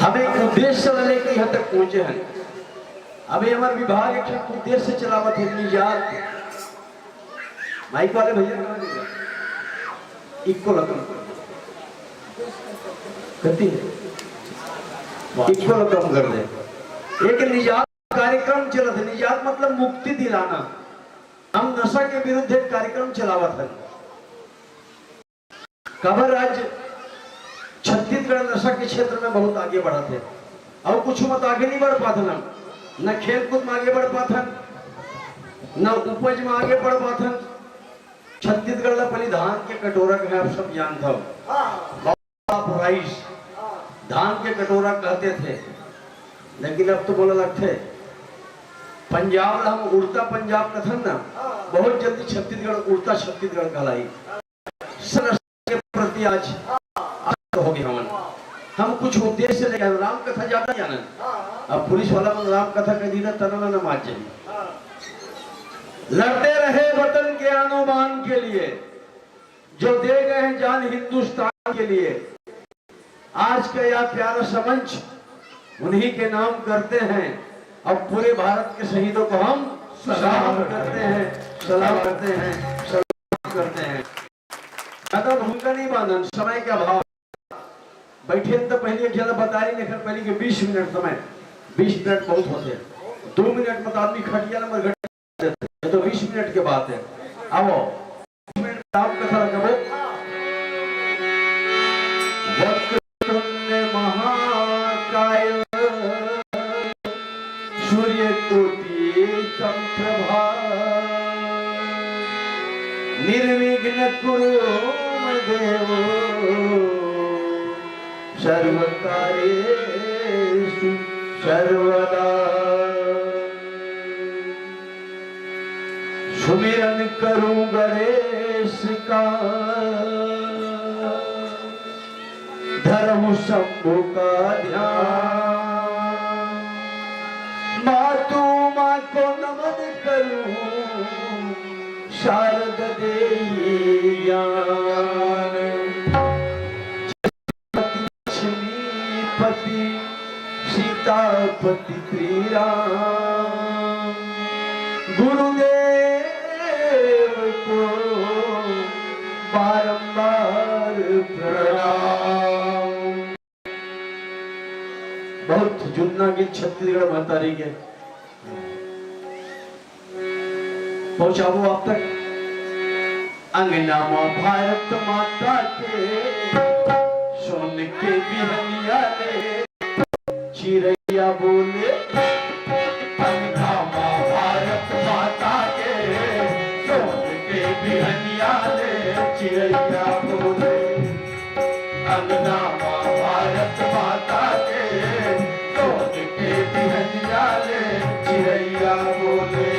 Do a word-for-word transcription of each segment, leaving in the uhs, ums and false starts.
हम एक उद्देश्य ला लेके यहाँ तक पहुंचे हैं। अभी हमारे विभाग एक ठो उद्देश्य चलावत है, निजात। माइक वाले भैया कहाँ गए? इक्को रकम करती है, इक्को रकम कर दे। एक निजात कार्यक्रम चलत है। निजात मतलब मुक्ति दिलाना। हम नशा के विरुद्ध एक कार्यक्रम चलावत है। काबर आज छत्तीसगढ़ नशा के क्षेत्र में बहुत आगे बढ़त हे, अउ कुछ मत आगे नहीं बढ़ पाथन हम, न खेल कूद में आगे बढ़ पाथन, न उपज में आगे बढ़ पाथन। छत्तीसगढ़ ला पहले धान के कटोरा कहे, आप सब जानत हो, बाप राइस, धान के कटोरा कहते थे, लेकिन अब तो बोला लगथे पंजाब ला हम उड़ता पंजाब कथन ना, बहुत जल्दी छत्तीसगढ़ उड़ता छत्तीसगढ़ कहलाई। नशा के प्रति आज आसक्त हो गए हमन। हम कुछ उद्देश्य लेके आए, राम कथा ज्यादा जानन। अब पुलिस वाला मन राम कथा कह दी ना, तना ना मार जाए। लड़ते रहे वतन के आनो बान के लिए, जो दे गए हैं जान हिंदुस्तान के लिए। आज का यह प्यारा सा मंच उन्हीं के नाम करते हैं। अब पूरे भारत के शहीदों को हम सलाम करते हैं, सलाम करते हैं, सलाम करते हैं। ज्यादा भूमिका नहीं बांधन, समय के अभाव। बैठे तो पहले एक जगह बता रही, लेकिन पहले के बीस मिनट समय, बीस मिनट बहुत होते हैं। दो मिनट में तो आदमी खटिया नंबर घट जाते हैं, ये तो बीस मिनट के बात है। आओ, बीस मिनट राम कथा रखबो। वक्रतुंड महाकाय सूर्यकोटि समप्रभा। निर्विघ्न कुरु मम देव सर्वकार्येषु सर्वदा। सुमिरन करूं गणेश का, धरहु शंभु का ध्यान। मातु मां को नमन करूं, शारद देहि ज्ञान। लक्ष्मीपति सीतापति श्री राम, गुरुदेव को बारंबार प्रणाम। बहुत जुन्ना गीत छत्तीसगढ़ महतारी के। पहुंचाबो आप तक। अंगना मां भारत माता के, सोन के बिहनिया ले चिरैया बोले। अंगना मां भारत माता के, सोन के बिहनिया ले चिरैया बोले। अंगना मां भारत माता के, सोन के बिहनिया ले चिरैया बोले।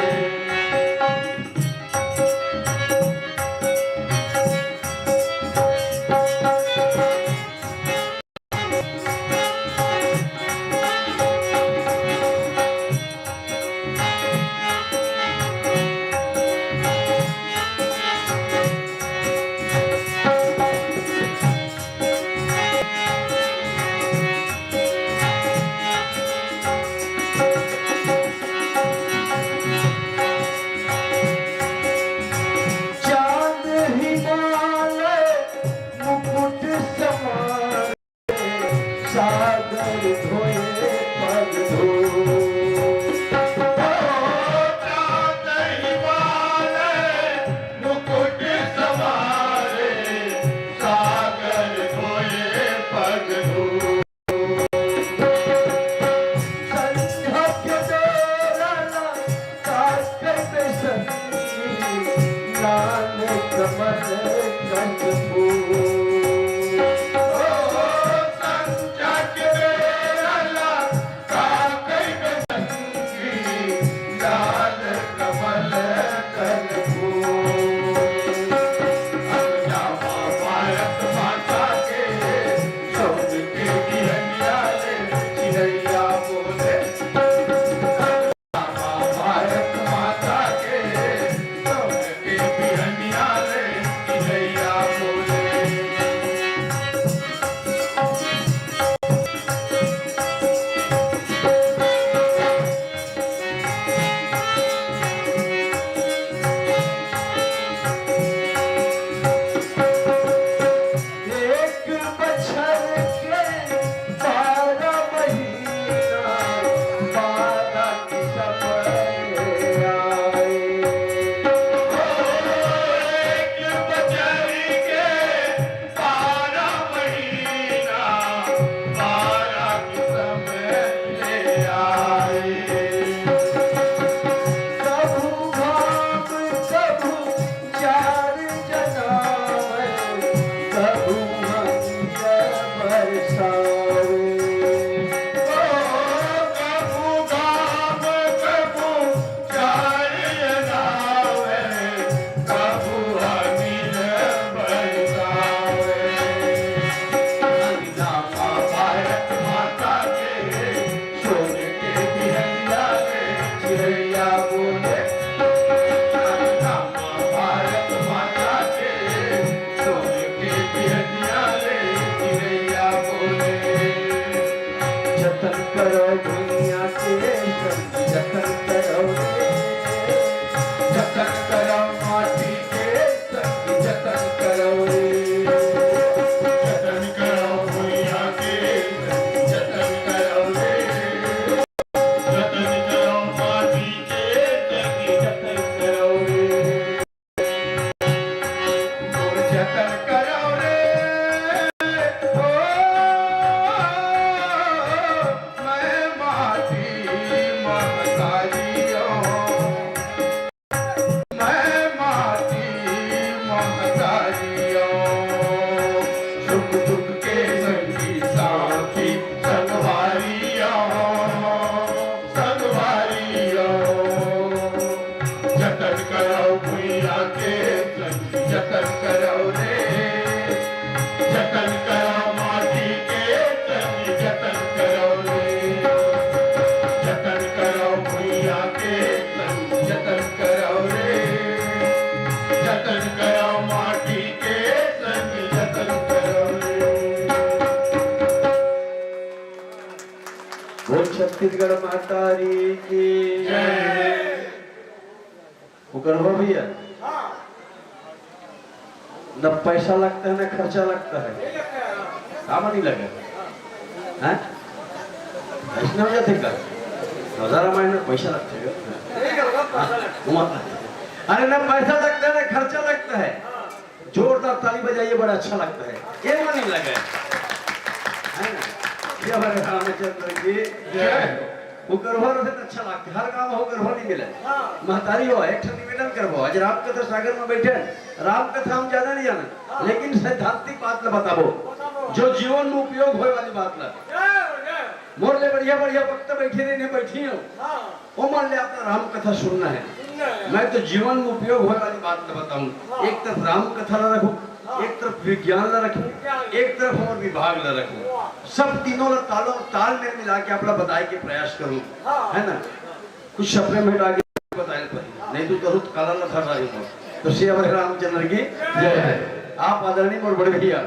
चांद हिमालय मुकुट समान, सागर धोए पग धो। ओ चांद हिमालय मुकुट सवारे, सागर धोए पग धो। संझा के बेरा ला ताके बेसन, लाल कमल कंद फूल। ओ संझा के बेरा करो भुइयां के संग जतन करो रे, जतन करो माटी के संग जतन करो रे, जतन करो भुइयां के संग जतन करो रे, जतन करो माटी के संग जतन करो रे। मोर जतन करव रे, ओ, मैं माटी महतारी ओ, मैं माटी महतारी ओ। सुख दुख के संगी साथी संगवारी ओ, संगवारी ओ। जतन करव भुइयां के संग जतन करव रे, जतन करव माटी के संग जतन करव रे, जतन करव भुइयां के संग जतन करव रे, जतन करव माटी के संग जतन करव रे। बोल छत्तीसगढ़ महतारी की जय। वो करवा भैया, न पैसा लगता है, न खर्चा लगता है। काम नहीं लगे, हैं? ऐसने हो जाथे का? नवधा रामायण में पैसा लगथे का? हाँ, वो मत लगता। अरे, न पैसा लगता है, न खर्चा लगता है। जोरदार ताली बजाइए, बड़ा अच्छा लगता है। ये मन नहीं लगे, है ना? ये हमारे रामचंद्र की जय। वो गरबा रथे त अच्छा लगथे, हर गांव में वो गरबा नहीं मिले। हाँ। महतारी हो, एक ठन निवेदन करबो, आज राम कथा सागर में बैठे हैं, राम कथा हम ज्यादा नहीं जाना, हाँ। लेकिन सैद्धांतिक बात ला बताबो, बताबो। जो जीवन में उपयोग होए वाली बात ला। जय हो, जय। मोर ले बढ़िया बढ़िया वक्ता बैठे रहे, नहीं बैठी हो। हाँ। ओमन ले आपका राम कथा सुनना है। सुनना है। मैं तो जीवन में उपयोग होए वाली बात ला बताऊं। हाँ। एक तरफ राम कथा ला रखूं, हाँ। एक तरफ विज्ञान ला रखूं, विज्ञान। एक तरफ हमर विभाग ला रखूं। वाह। सब तीनों ला तालो, तालमेल मिला के आप ला बताए के प्रयास करूं, हाँ। है ना? कुछ सपने में आगे बताए पड़ी, नहीं तो करूं तो काला ला धर रही हूं। तो श्री अभय रामचंद्र की जय। आप आदरणीय मोर बड़े भैया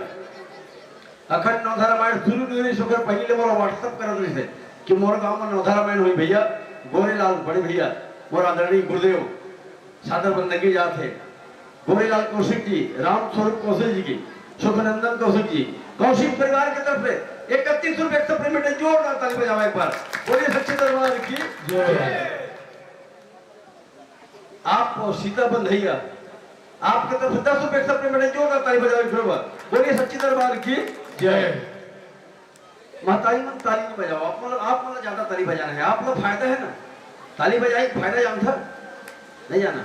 अखंड नवधा रामायण शुरू नहीं रहिस, ओकर पहले मोला WhatsApp करत रहिस हे कि मोर गांव में नवधा रामायण होही भैया, गोरेलाल बड़े भैया, मोर आदरणीय गुरुदेव, सादर बंदगी जात हे, गोरेलाल कौशिक जी, राम स्वरूप कौशिक जी की, सुखनंदन कौशिक जी, कौशिक परिवार की तरफ से इकतीस रुपए एक supplement, जोरदार ताली बजावा एक बार, बोलिए सच्चे दरबार की जय। आप सीता बंधैया, आपके तरफ से दस रुपए एक supplement, जोरदार ताली बजाओ एक बार। बोलिए सच्ची दरबार की जय। महतारी मन ताली नहीं बजाओ, आप मन, आप मन ज्यादा ताली बजाना है, आप लोग फायदा है ना। ताली बजाए फायदा जानता, नहीं जाना।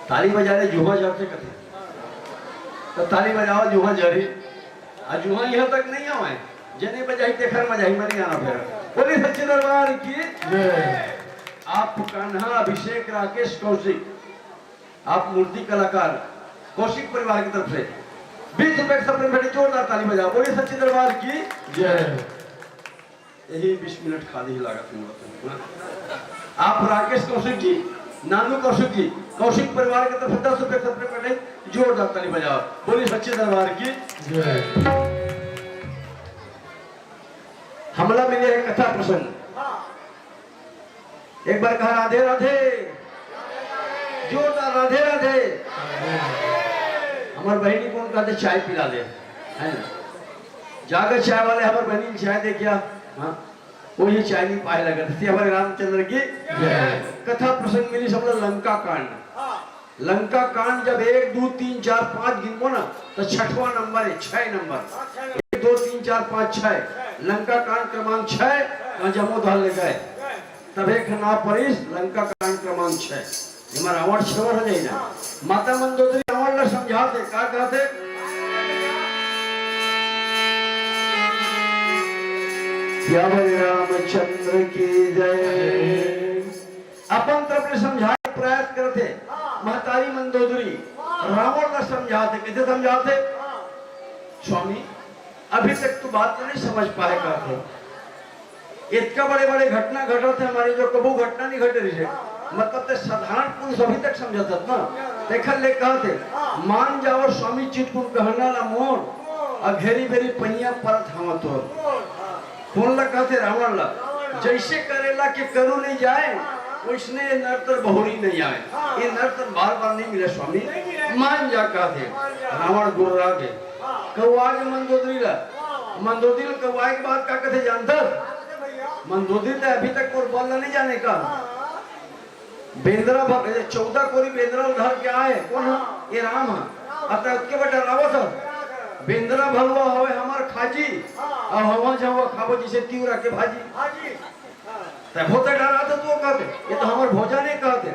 ताली बजाए जुआ जाते कथे, तो ताली बजाओ जुआ जरी। आ जुआ यहाँ तक नहीं आवे, जने बजाई तेखर मजाही मनी आना फेर। बोलिए सच्चे दरबार की जय। आप कान्हा अभिषेक राकेश कौशिक, आप मूर्ति कलाकार कौशिक परिवार की तरफ से बीस रुपए का supplement भेंटे, जोरदार ताली बजाओ। बोलिए सच्चे दरबार की जय। यही बीस मिनट खाली ही लागत है मोला तो। आप राकेश कौशिक जी, नानू कौशिक जी, कौशिक परिवार की तरफ से दस रुपए का supplement भेंटे, जोरदार ताली बजाओ। बोलिए सच्चे दरबार की जय। हमला मिले है कथा प्रसंग। एक बार कहा राधे राधे, जोरदार राधे राधे। हमार बहिनी कौन कहते चाय पिला दे, है ना? जाकर चाय वाले हमार बहिनी चाय दे क्या? हाँ, वही चाय नहीं पाए लगा। तो हमारे रामचंद्र की जय। कथा प्रसंग मिली सब लोग लंका कांड। लंका कांड जब एक, दो, तीन, चार, पांच गिनबो ना, तो छठवां नंबर है, छह नंबर। एक, दो, तीन, चार, पांच, छह। लंका कांड क्रमांक छह, जहाँ जमोधार ले गए, तब एक नाव परिस लंका कांड क्रमांक छह। एमा रावण छेवर हो जाए ना। माता मंदोदरी रावण ला समझाते, का कहते? क्या बोले रामचंद्र की जय। अपन तरफ ले समझाए के प्रयास करत हे। हाँ। महतारी मंदोदरी हाँ। रावण ला समझात हे, कइसे समझात हे? हाँ। स्वामी, अभी तक तू बात ला नहीं समझ पाए हाँ। कहत हे। इतना बड़े-बड़े घटना घटत हे हमर इहाँ, जो कभू घटना नहीं घटे रहिस हे। हाँ। मतलब ते साधारण पुरुष अभी तक समझत हस ना? समझत हस। तेखर ले कहत हे, हाँ। मान जावव स्वामी चितकुन कहना ला मोर, मोर। अउ घेरी बेरी पइयाँ परत हवँ तोर। मोर, हाँ। कोन ला कहथे? रावण ला। रावण ला। जइसे करेला के करू नइ जाय, हाँ, हाँ। वइसने ये नर तन बहुरी नइ आय। हाँ। ये नर तन बार बार नइ मिले स्वामी। नइ मिले। मान जा कहथे। मान जा। रावण गुर्रा गे। हाँ। कउवा गे मंदोदरी ला। हाँ। मंदोदरी ला कउवा के बाद का कहथे जानथस? का कहथे भइया? मंदोदरी त अभी तक मोर बल ला नइ जाने का। हाँ, हाँ। बेंदरा भर, ये चौदह कोरी बेंदरा ल धर के आय, कोन ह? ये राम ह। अतका ओतके बर डरावत हस। बेंदरा भलुवा हवय हमर खाजी, अउ हवा झवा खाबो जइसे तिवरा के भाजी। तभो त डरात हस तू कहते, ये तो हमर भोजन हे कहते।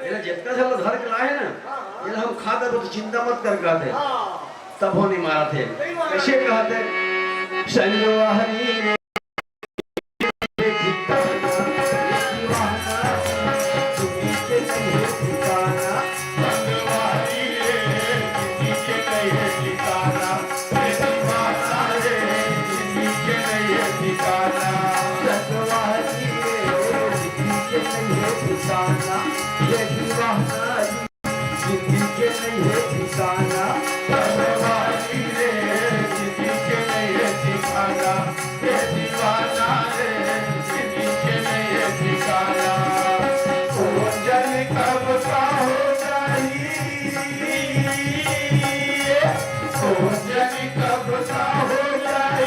एला जेतका झन ल धर के लाए हे ना, एला हम खा देबो, तो चिंता मत कर कहते। तभो नइ मारत हे। कइसे कहते? संगवारी रे जिंदगी के नइ हे ठिकाना, संगवारी रे, जिंदगी के नइ हे ठिकाना, ये दीवाना रे, जिंदगी के नइ हे ठिकाना। कोन जनी कब का हो जाही, कोन जनी कब का हो जाही,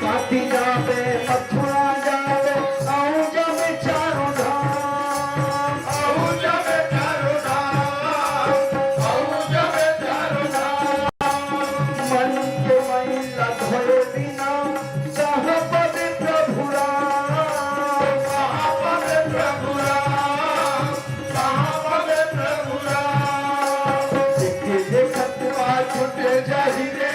काशी जाबे, मथुरा जाबे, अउ जाबे चारों धाम। अउ जाबे चारों धाम, अउ जाबे चारों धाम। मन के मैला धोए बिना, कहाँ पाबे प्रभु राम? कहाँ पाबे प्रभु राम? कहाँ पाबे प्रभु राम? देखे देखत मा छूट जाही रे।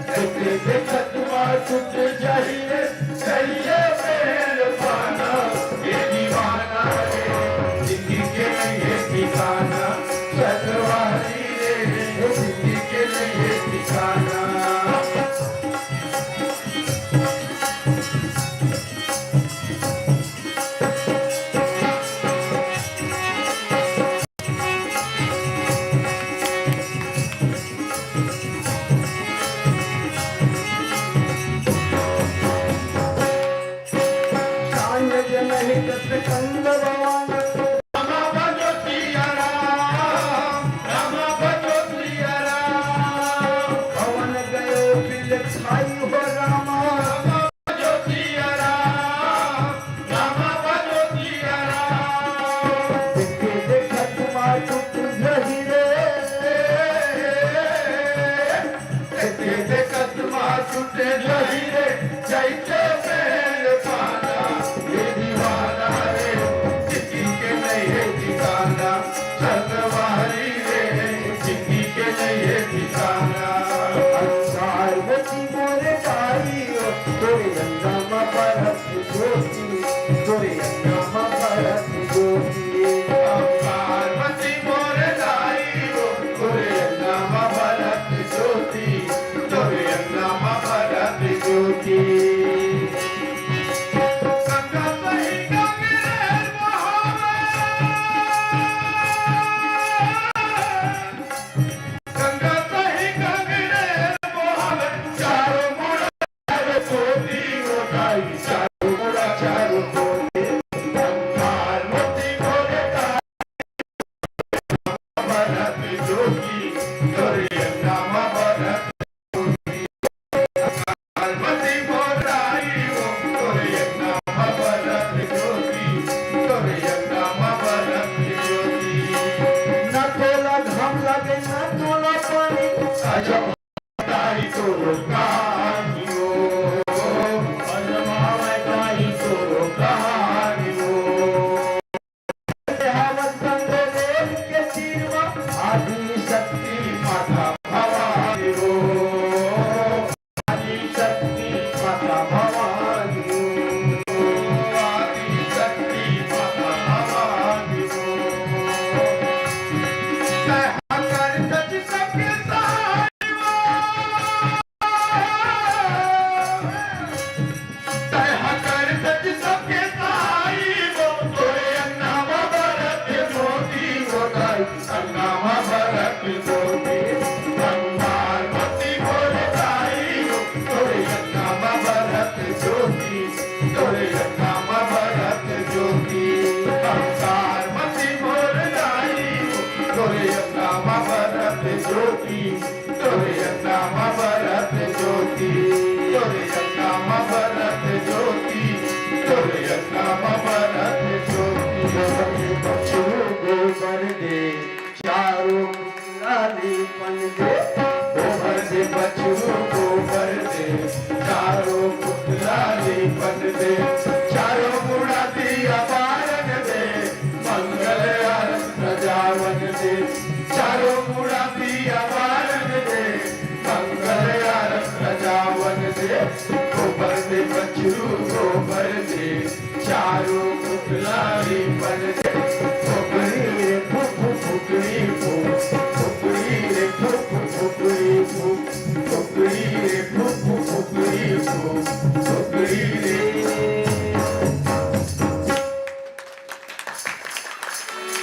देखे देखत मा छूट जाही रे। कहिए मेल पाना, ये दीवाना रे। जिंदगी के नइ हे ठिकाना, संगवारी रे। जिंदगी के नइ हे ठिकाना। तोरे अंगना म बरत ज्योति, तोरे अंगना म बरत ज्योति, तोरे अंगना म बरत ज्योति। गोबर के बछरू गोबर दे, चारों पुतला लीपन दे। गोबर दे बछरू गोबर दे, चारों पुतला लीपन दे। चारों मुड़ा दिया बारन दे, मंगल आरत सजावन दे। चारों मुड़ा दिया बारन दे, मंगल आरत सजावन दे। गोबर दे बछरू गोबर दे, चारों पुतला लीपन दे। फुकरी रे फुक फुक फुकरी फुक, फुकरी रे फुक फुक फुकरी फुक, फुकरी रे फुक फुक फुकरी फुक, फुकरी रे।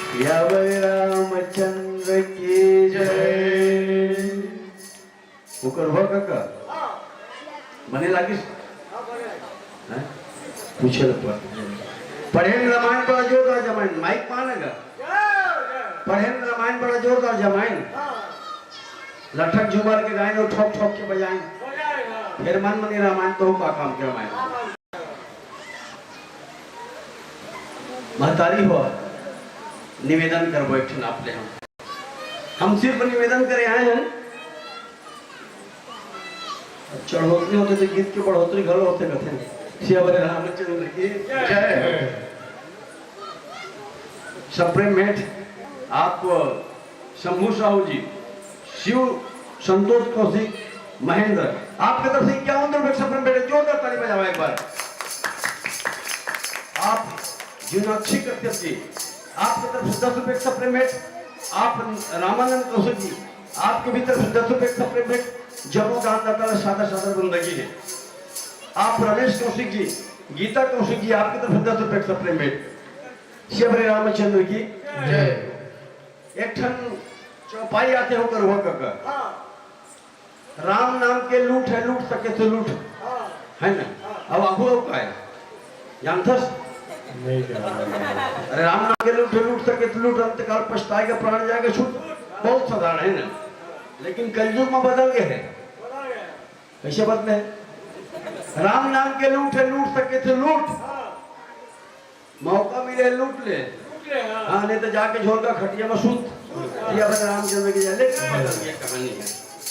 सियावर रामचंद्र की जय। ओकर हुआ काका? बने लागिस? हैं? पूछे ल पड़। पढ़े में रामायण बड़ा जोरदार जमाइन, माइक मानेगा? पढ़े में रामायण बड़ा जोरदार जमाइन। लठक झुमर के गाइन और ठोक ठोक के बजाइन। फिर मन मनी रामायण तो का काम के रामायण। महतारी हो, निवेदन करबो एक ठन आप ले हम। हम सिर्फ निवेदन करे आए हैं। अब चढ़ोतरी होथे तो गीत के बढ़ोतरी घलो होथे कथे। सियावर रामचंद्र की जय। सप्रेम भेंट आप शंभू साहू जी, शिव, संतोष कौशिक, महेंद्र, आपके तरफ से इक्यावन रुपए का सप्रेम भेंट है। जोरदार ताली बजाओ एक बार। आप जुनाक्षी कश्यप जी, आपके तरफ से दस रुपए का सप्रेम भेंट। आप रामानंद कौशिक जी, आपके भी तरफ से दस रुपए का सप्रेम भेंट। जम्मो दानदाता ला सादर सादर बंदगी है। आप रमेश कौशिक जी, गीता कौशिक जी, आपके तरफ से दस रुपए का सप्रेम भेंट। सियावर रामचंद्र की जय। एक ठन चौपाई आथे ओकर हुआ काका। राम नाम के लूट है, लूट सके तो लूट। है ना? अब आगू अउ का है? जानथस? नहीं जानता। अरे, राम नाम के लूट है, लूट सके तो लूट, अंत काल पछताएगा, प्राण जाएगा छूट। बहुत साधारण है ना? लेकिन कलयुग में बदल गए है। कैसे बदले? राम नाम के लूट है, लूट सके तो लूट। मौका मिले, लूट ले। लूट ले, हाँ। हाँ, नहीं तो जाके झोलका खटिया में सूत। ये अपन रामचंद्र की जय। लेकिन बदल गया कहानी है,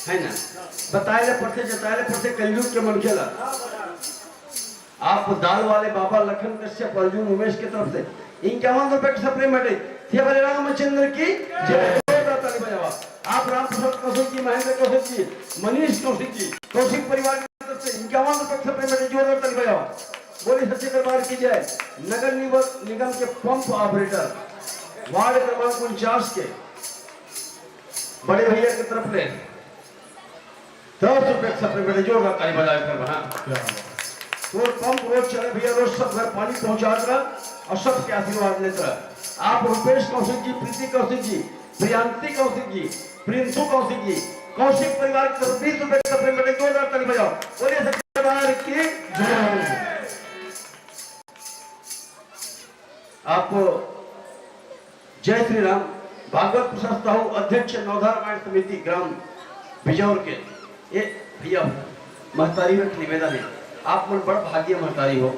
है ना? बताए ले पड़थे, जताए ले पड़थे कलयुग के मनखे ला। आप दाल वाले बाबा लखन कश्यप अर्जुन उमेश के तरफ से इक्यावन रुपए के सप्रेम भेंट। सियावर रामचंद्र की जय। जोरदार ताली बजावा। आप राम प्रसाद कौशिक जी, महेंद्र कौशिक जी, मनीष कौशिक जी, कौशिक परिवार की तरफ से इक्यावन रुपए के सप्रेम भेंट। जोरदार ताली बजावा। बोलिए सच्चे दरबार की जय। नगर निगम, निगम के पंप ऑपरेटर, वार्ड क्रमांक उनचास के बड़े भैया की तरफ ले दस रुपए के सप्रेम भेंट। जोरदार ताली बजावे कर बना। क्या बात। तोर पंप रोज चले भैया, रोज सब घर पानी पहुंचात रहा और सबके आशीर्वाद लेत रहा। आप रुपेश कौशिक जी, प्रीति कौशिक जी, प्रियांति कौशिक जी, प्रिंसू कौशिक जी, कौशिक परिवार की तरफ बीस रुपए के सप्रेम भेंट। जोरदार ताली बजाओ। बोलिए सच्चे दरबार की जय। आप जय श्री राम। भागवत प्रसाद साहू, अध्यक्ष नवधा रामायण समिति ग्राम बिजौर के। ए भैया, महतारी में एक निवेदन है, आप मन बड़ भाग्य महतारी हो।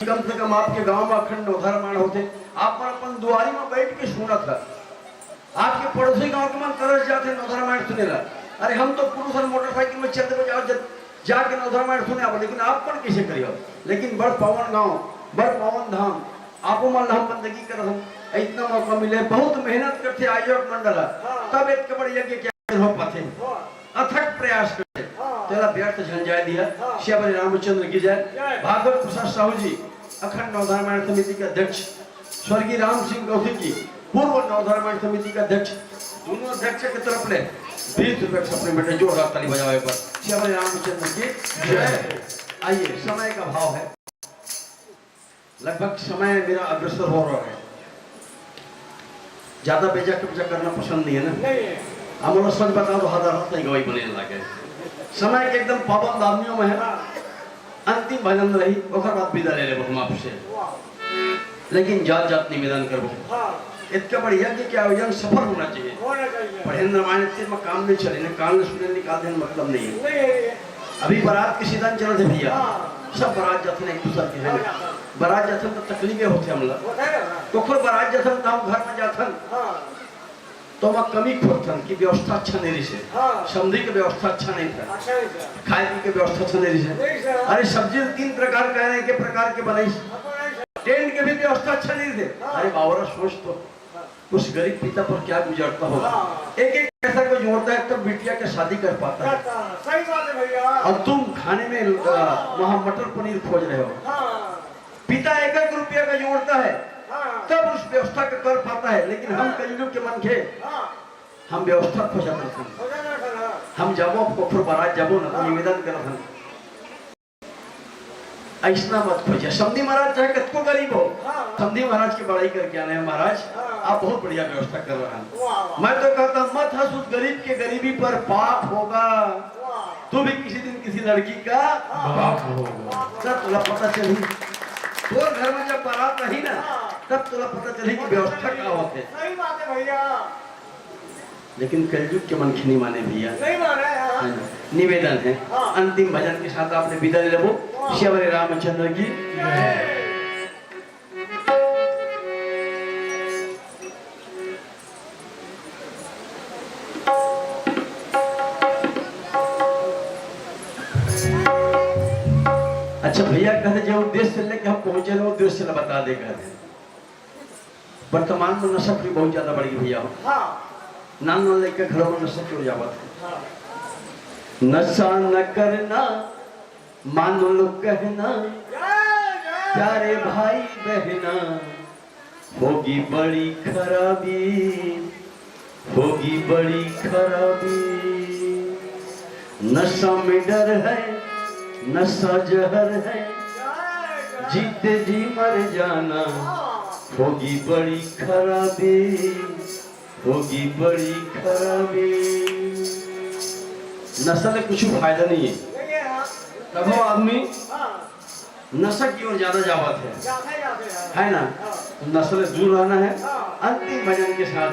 कम से कम आपके गांव में अखंड नवधा रामायण होथे, आप मन अपन दुआरी में बैठ के सुनत ह। आपके पड़ोसी गांव के मन तरस जाथे नवधा रामायण सुने ला। अरे, हम तो पुरुष और मोटरसाइकिल में चलते बजाओ जब जाके नवधा रामायण सुने आबो, लेकिन आप मन कैसे करियो? लेकिन बड़ पावन गांव, बड़ पावन धाम, आपो मन ला हम बंदगी करत हन। इतना मौका मिले, बहुत मेहनत करथे आयोजक मंडल ह, हाँ। तब एक बड़ यज्ञ के आयोजन हो पाथे। हाँ। अथक प्रयास करथे। हाँ। तेला व्यर्थ झन जाय दिया। हाँ। सियावर रामचंद्र की जय। जय। भागवत प्रसाद साहू जी, अखंड नवधा रामायण समिति के अध्यक्ष, स्वर्गीय राम सिंह कौशिक जी, पूर्व नवधा रामायण समिति के अध्यक्ष, दोनों अध्यक्ष के तरफ ले बीस रुपए के सप्रेम भेंट। जोरदार ताली बजाओ एक बार। सियावर रामचंद्र की जय। आइए, समय का भाव है, लगभग समय मेरा अग्रसर हो रहा है। ज्यादा बेजा कब्जा करना पसंद नहीं है ना। नहीं है। हम लोग सच बताओ तो हजार हाथ नहीं गवाही बने लगे। समय के एकदम पाबंद आदमियों में है ना। अंतिम भजन रही, ओकर बाद विदा ले लेबो हम आपसे। वाह। लेकिन जात जात निवेदन करबो। हाँ। इतना बढ़िया कि क्या हो जाए, सफल होना चाहिए। होना चाहिए। पढ़े न रामायण, इतने में काम नहीं चले, न कान में सुने, निकाल देने मतलब नहीं है। नहीं है, नहीं है। अभी बारात के सीजन चल रहे भैया, हाँ। सब बारात जाते हैं एक दूसरे के, है ना? हाँ, हाँ। बारात जाते हैं तो तकलीफें होते हैं हम लोग। होता है ना? तो खुद बारात जाते हैं तो हम घर में जाते हैं। हाँ। तो मैं कमी खोजथन कि व्यवस्था अच्छा नहीं रहिसे। हाँ। समधी के व्यवस्था अच्छा नहीं था। अच्छा नहीं था। खाए पी के व्यवस्था अच्छा नहीं रहिसे। नहीं था। अरे सब्जी तीन प्रकार का है, एक प्रकार के बनाई। हाँ, बनाई। टेंट के भी व्यवस्था अच्छा नहीं रहिसे। हाँ। अरे बावरा सोच तो, हाँ। उस गरीब पिता पर क्या गुजरता होगा। हाँ। एक एक पैसा को जोड़ता है तब बिटिया की शादी कर पाता है। करता है। सही बात है भैया। और तुम खाने में, अ, हाँ। वहाँ मटर पनीर खोज रहे हो। हाँ। पिता एक एक रुपया का जोड़ता है, हाँ। तब उस व्यवस्था का कर पाता है, लेकिन हम हाँ। कलयुग के मनखे, हाँ। हम व्यवस्था खोजत रहिथन। खोजत रहिथन, हाँ। हम जाबो, अब कोखरो बारात जाबो ना, तो हाँ। निवेदन करत हन, अइसना मत खोजा। समधी महाराज चाहे कतको गरीब हो, हाँ। समधी महाराज की बड़ाई करके आने हैं, "महाराज, हाँ। आप बहुत बढ़िया व्यवस्था कर रहे हैं।" वाह, वाह। मैं तो कहता, मत हंस उस गरीब के गरीबी पर, पाप होगा। वाह। तू भी किसी दिन किसी लड़की का बाप होगा। तब तोला पता चली, तोर घर में जब बारात रही ना, हाँ। तब तोला पता चली कि व्यवस्था का होथे। सही बात है भैया। लेकिन कलयुग के मनखे नहीं माने भैया। नहीं माने, हाँ। है ना? निवेदन है, हाँ। अंतिम भजन के साथ आपने विदा ले लेबो। हाँ। श्री हमारे रामचंद्र की जय। अच्छा भैया, कहते जो उद्देश्य से लेके हम पहुंचे ना, उद्देश्य से बता दे कहते। वर्तमान में नशा भी बहुत ज्यादा बढ़ गई भैया। हाँ। नान नान लड़का घरों में नशा क्यों जावत है? हाँ। नशा न करना, मान लो कहना, जय, जय। प्यारे भाई बहना, होगी बड़ी खराबी, होगी बड़ी खराबी। नशा में डर है, नशा जहर है, जीते जी मर जाना, होगी बड़ी खराबी, होगी बड़ी खराबी। नशा से कुछ फायदा नहीं है। तब वो आदमी नशा की ओर ज्यादा जावत है, है ना? तो नशा से दूर रहना है। अंतिम भजन के साथ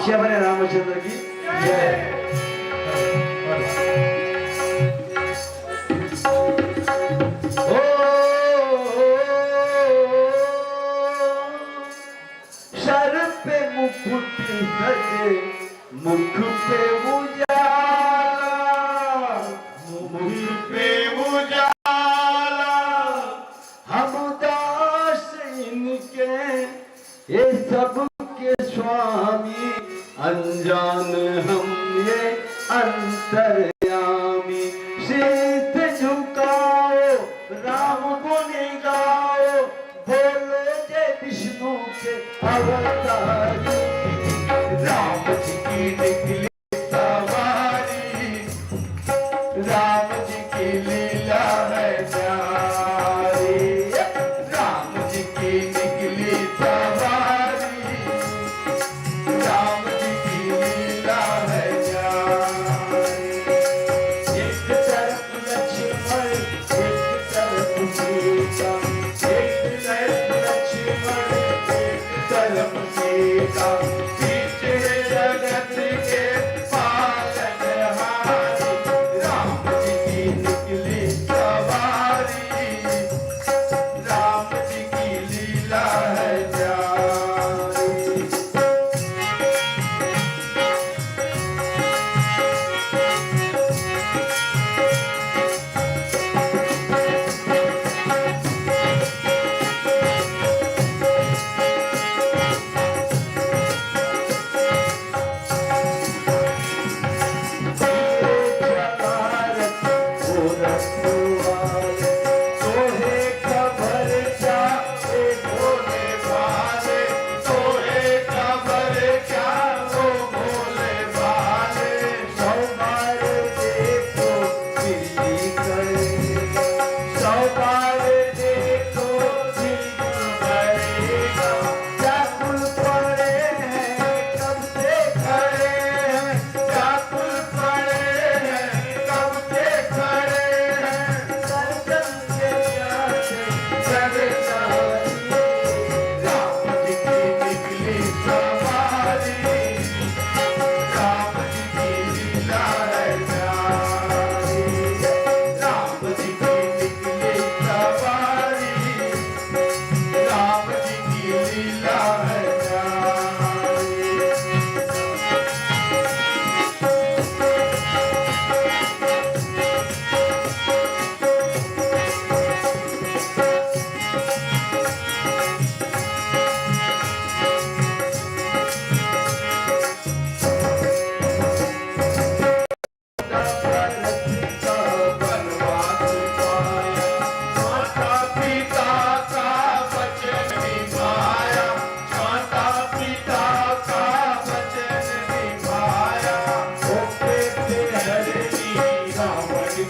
श्री हमारे रामचंद्र की जय। ओ, सर पे मुकुट सजे, मुख पे उजाला, मुख पे उजाला। हम दास इनके, ये सब के स्वामी, अनजान हम ये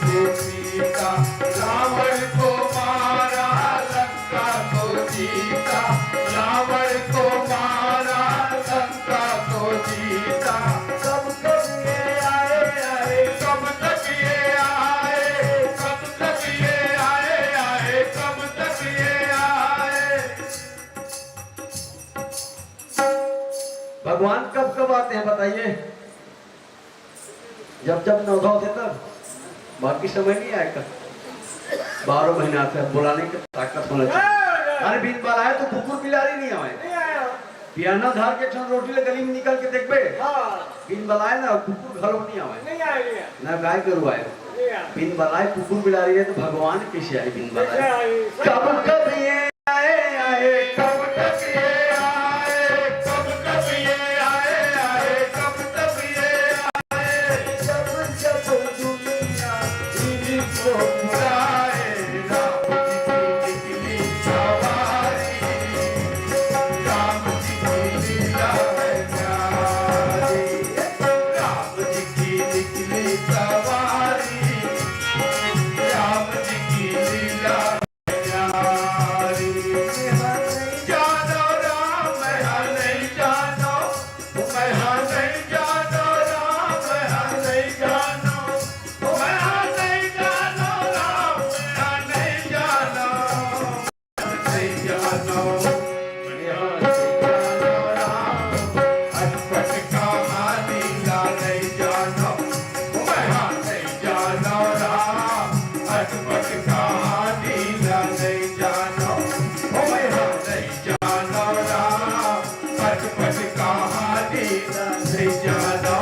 को जीता, रावण को मारा, लंका को जीता, रावण को मारा, लंका को जीता। कब तक ये आए, आए, कब तक ये आए, कब तक ये आए, आए, कब तक ये आए। भगवान कब कब आते हैं बताइए? जब जब नवधा होथे तब, बाकी समय नहीं आय का। बारह महीना आथे, बुलाने के ताकत होना चाहिए। अरे बिन बलाए तो कुकुर बिलारी नहीं आवे। बियाना धार के ठन रोटी ले गली में निकल के देखबे, बिन बलाए ना कुकुर घलो नहीं आवे, ना गाय गरु आए। बिन बलाए कुकुर बिलारी रहे तो भगवान कैसे आए बिन बलाए? कब कब ये आए, आए, कब तक ये आए, कब तक ये आए, आए, कब तक ये आए, जब जब दुनिया इनको बुलाए, राम जी की निकली सवारी, राम जी की लीला है प्यारी, राम जी की निकली सवारी, राम जी की लीला अटपट कहानी ला नहीं जानो, मैं हाँ नहीं जानो राम। अटपट कहानी ला नहीं जानो, ओ मैं हाँ नहीं जानो राम। अटपट कहानी ला नहीं जानो,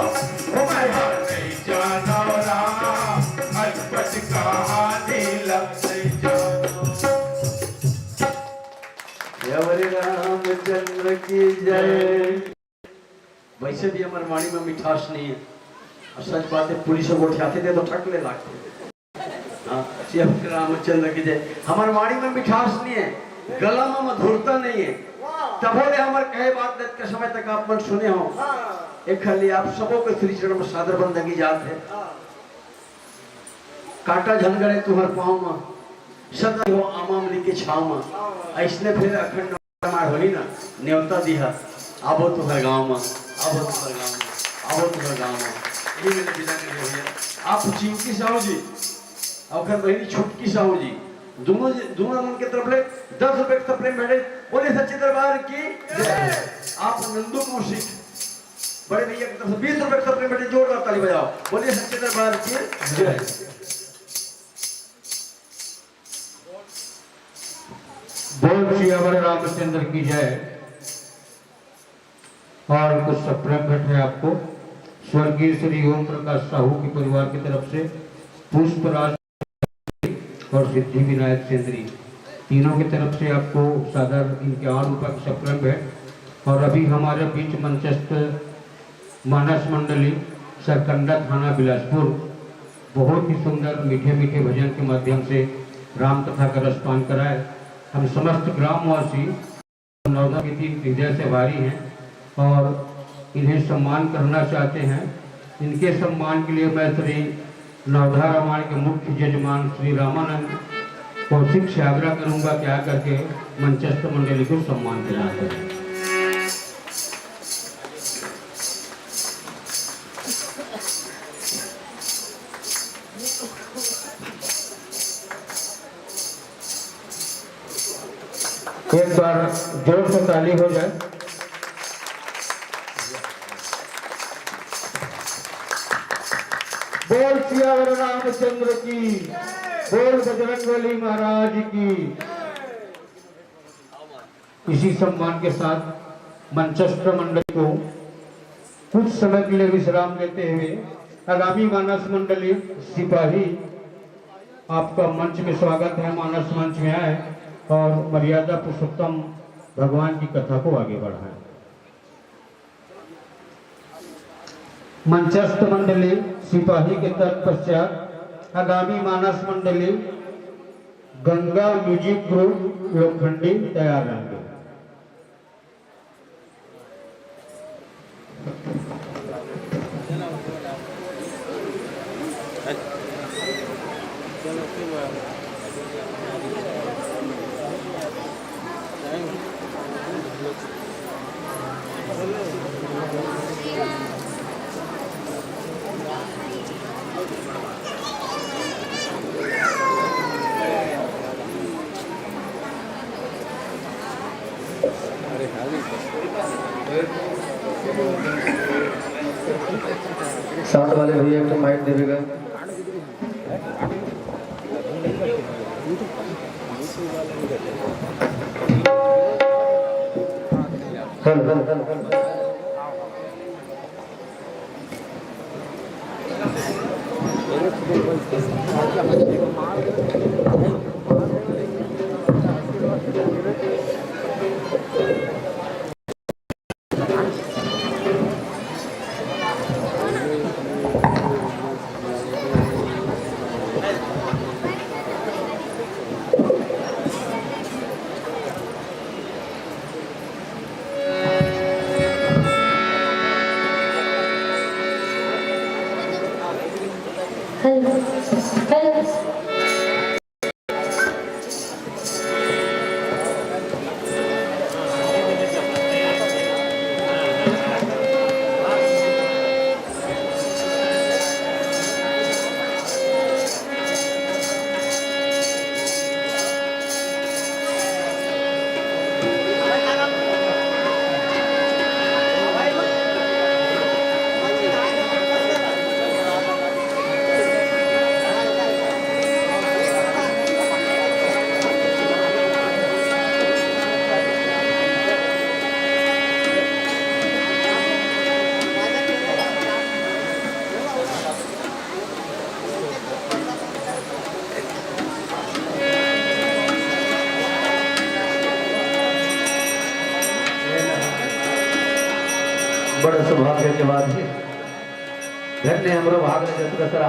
ओ मैं हाँ नहीं जानो राम। अटपट कहानी ला नहीं जानो। जय बोले रामचंद्र की जय। वैसे भी हमर वाणी में मिठास नहीं है। और सच बात है, पुलिस को गोठियाथे दे तो ठक ले लागथे। हाँ, श्री रामचंद्र की जय। हमर वाणी में मिठास नहीं है, गला में मधुरता नहीं है। तभो ले हमर कहे बात दत के समय तक आप मन सुने हो। एक खाली आप सबों के श्री चरण में सादर बंदगी जात है। कांटा झन गड़े तुहर पाँव म, सदा हो आम आमली के छाँव म। अइसने फेर अखंड मार होही ना, नेवता दिहा, आबो तुहर गाँव म, आबो तुहर गाँव म, आबो तुहर गाँव म। यही मेरे विदा के लिए भैया। आप चिंकी साहू जी, अउ ओकर बहिनी छुटकी साहू जी, दोनों जी, दोनों मन के तरफ ले दस रुपए के सप्रेम भेंटे। बोलिए सच्चे दरबार की जय। आप नंदू कौशिक, बड़े भैया की तरफ से बीस रुपए के सप्रेम भेंटे, जोरदार ताली बजाओ। बोलिए सच्चे दरबार की जय। बोल सियावर रामचंद्र की जय। और कुछ सप्रेम भेंट है आपको स्वर्गीय श्री ओम प्रकाश साहू के परिवार की तरफ से पुष्पराज और सिद्धि विनायक सेंद्री, तीनों की तरफ से आपको सादर इनके आठ रुपये की सप्रेम भेंट। और अभी हमारे बीच मंचस्थ मानस मंडली, सरकंडा थाना बिलासपुर, बहुत ही सुंदर मीठे मीठे भजन के माध्यम से राम कथा का रसपान कराए। हम समस्त ग्रामवासी नवधा के दिन हृदय से आभारी हैं और इन्हें सम्मान करना चाहते हैं। इनके सम्मान के लिए मैं श्री नवधा रामायण के मुख्य जजमान श्री रामानंद कौशिक से आग्रह करूंगा कि आकर के मंचस्थ मंडली को सम्मान प्रदान करें। एक बार जोर से ताली हो जाए। बोल सियावर रामचंद्र की, बोल बजरंगबली महाराज की। इसी सम्मान के साथ मंचस्थ मंडली को कुछ समय के लिए विश्राम देते हुए आगामी मानस मंडली सिपाही आपका मंच में स्वागत है, मानस मंच में आए और मर्यादा पुरुषोत्तम भगवान की कथा को आगे बढ़ाएं। मंचस्थ मंडली सिपाही के तत्पश्चात आगामी मानस मंडली गंगा म्यूजिक ग्रुप लोखंडी तैयार रहेंगे। साउंड वाले भैया एक ठो माइक देवे गा। Hello, hello, hello. Hello, hello. बड़ा सौभाग्य के बात हे। धन्य हमरो भाग ले जतका सर